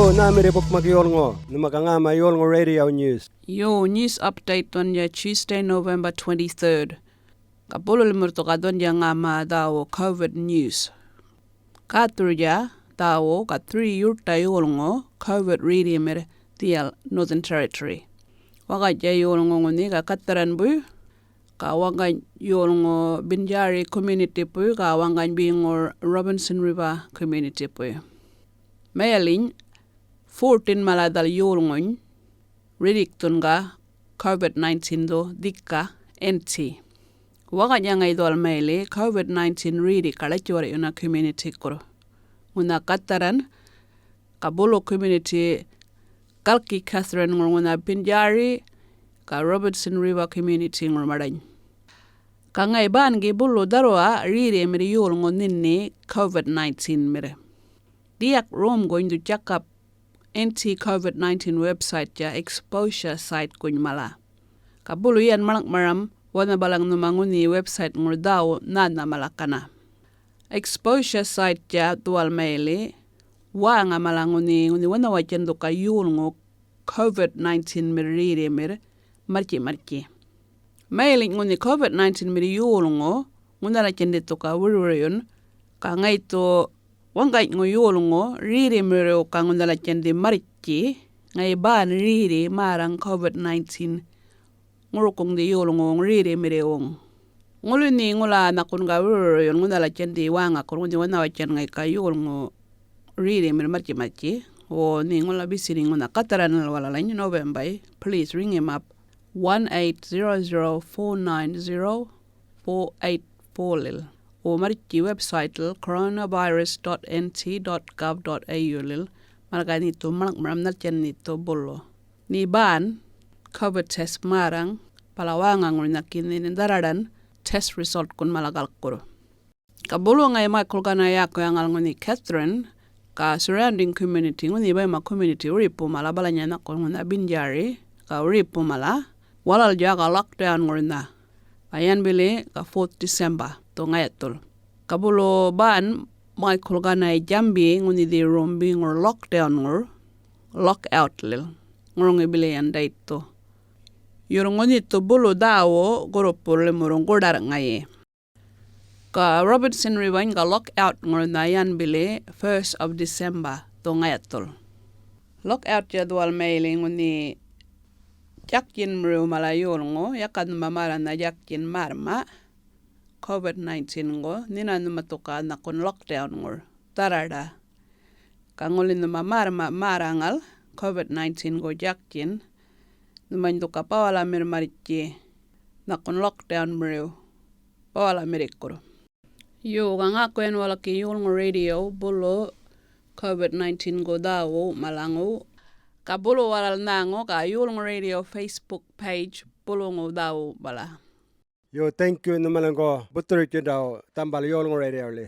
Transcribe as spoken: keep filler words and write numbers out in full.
Nhämirri bukmak yolŋu, nhuma ga ŋäma yolŋu radio news. Yo, news update dhuwandja Tuesday, November twenty-third. Ga bulu limurr dhu ga dhuwandja ŋäma dhäwu covid news. Gathurrnydja dhäwu ga three yurrta yolŋu covid ririmirr dhiyal Northern Territory. Waŋganydja yolŋu ŋunhi ga Katharran-buy, ga waŋgany yolŋu Binjari community-buy, ga waŋgany beŋur Robinson River community-buy. Mayaliny fourteen mala dhal yolŋuny rirrikthun ga covid nineteen dhu dhika N T. Waŋganya ŋayi dhuwal mayli covid nineteen riri ga ḻatjuwarr'yuna community-kurr. Ŋunha Katharran, ga bulu community galki Katharran-ŋur ŋunha Binjari, ga Robinson River community-ŋur maṉḏany. Ga ŋayi bängi bulu dharruwa ririmirr yolŋu nhini covid nineteen-mirr. Dhiyak romguny dhu jakap N T covid nineteen website-tja exposure site-kuny mala. Ga bulu yan maḻŋ'maram wanha balaŋ nhuma ŋunhi website-ŋur dhäwu nhänha mala gana. Exposure site-tja dhuwal mayli wäŋa mala ŋunhi, ŋunhi wanhawatjan dhu ga yolŋu covid nineteen-mirr ririmirr marrtji-marrtji. Mayiliny ŋunhi covid nineteen-mirr yolŋu ŋunhalatjandi dhu ga wirwirryun, ga ŋayi dhu waŋganyŋu yolŋu ririmirriw ga ŋunhalatjandi marrtji, ŋayi bän riri märraŋ covid nineteen ŋurukuŋdhi yolŋuwuŋ ririmirriwuŋ. Ŋuli nhe ŋula nhakun ga wirwirryun ŋunhalatjandi wäŋakurr ŋunhi wanhawatjan ŋayi ga yolŋu ririmirr marrtji-marrtji, wo nhe ŋula bisini ŋunha Katharran-nal walalany November-y, please ring him up one eight zero zero four nine zero four eight four-lil, wo marrtji website-lil coronavirus dot N T dot gov dot A U-lil, märr ga nhe dhu maḻŋ'maram nhaltjan nhe dhu bulu. Nhe bän covid test märraŋ, bala wäŋaŋur nhaki nhe dharraḏan test result-kun mala galkkurr. Ga bulu ŋayi Michael gana yäkuya ŋal ŋunhi Katharran, ga surrounding community, ŋunhi bayma community wiripu mala, balanya nhakun ŋunha Binjari, ga wiripu mala, walalja ga lockdown-ŋurnha. Ga yan bili ga fourth December dhu ŋayathul. Ga bulu bän Michael ganay jambi ŋunhi dhi rom beŋur lockdown-ŋur, lockout-lil, ŋurruŋi bili yan daythu. Yurr ŋunhi dhu bulu dhäwu gurrupurr limurruŋ guḏarrŋayi. Ga Robinson River-ny ga lockout-ŋurnha yan bili first of December dhu ŋayathul. Lockout-tja dhuwal mayili ŋunhi djaktjinmiriw mala yolŋu, yaka nhuma märranha djaktjin märrma' covid nineteen-ŋu, nhina nhuma dhu ga nhakun lockdown-ŋur dharraḏa. Ga ŋuli nhuma märrma' märraŋal covid nineteen-gu djaktjin, nhumany dhu ga bawalamirr marrtji, nhakun lockdown-miriw bawalamirrikurr. Yo, ga ŋäku yan walal yolŋu radio bulu covid nineteen-gu dhäwu malaŋu, ga bulu walal nhäŋu ga yolŋu radio Facebook page buluŋu dhäwu bala. Yo, thank you nhumaliŋgu buthurutjindaw dhambal yolŋu radio-li.